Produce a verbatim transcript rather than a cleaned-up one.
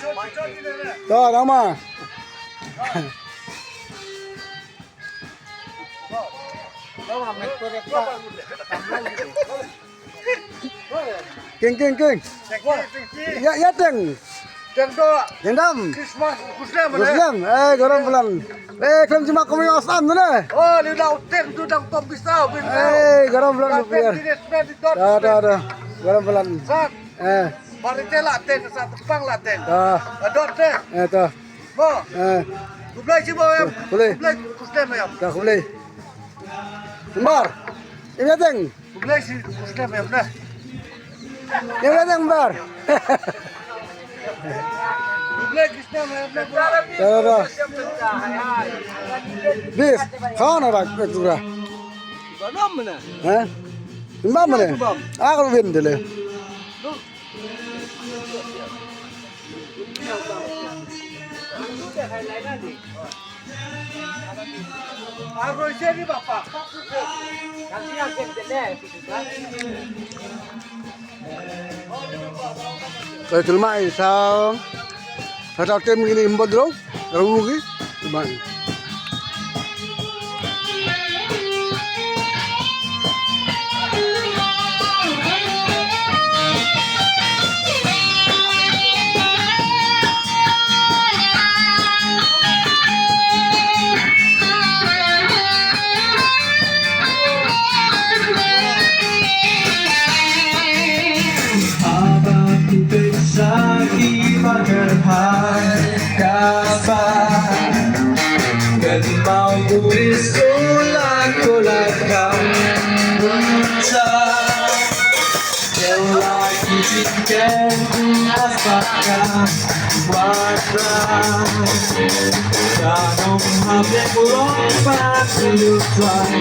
To, nama. King, king, king. Ya, ya, teng. Teng to. Teng dam. Christmas, Muslim, eh. Muslim, eh, garam bulan. Eh, khlem jima kami asam tu ne. Oh, ni dah teng tu dah pom pisau, pisau. Eh, garam bulan tu biar. Teng di Christmas di dot. Dah, dah, dah. Garam bulan. Sat. Eh. Bari te la teng, sat pang la teng. Dah. Dot teng. Eh, to. Mo. Eh. Khublei shibun em. Khublei. Khublei, Muslim em. Dah, khublei. Bar. Ini teng. Khublei shi Muslim em na. Yang datang bar. Khublei Krishna em na. Ya, ya, ya. Bis, khan rak tu ra. Belum mana? Ha? Belum mana? Belum. Aku bin dulu. Ka tulmai sa, sa ta tem ngini himbol dro, rawu gi, tulmai. Haba phi peit sha ki banger ha kaba, kan mawbris u la kular ka bynta. Dei la ki jingkren asaka wara. Ka nong ha blek long pat lu trai.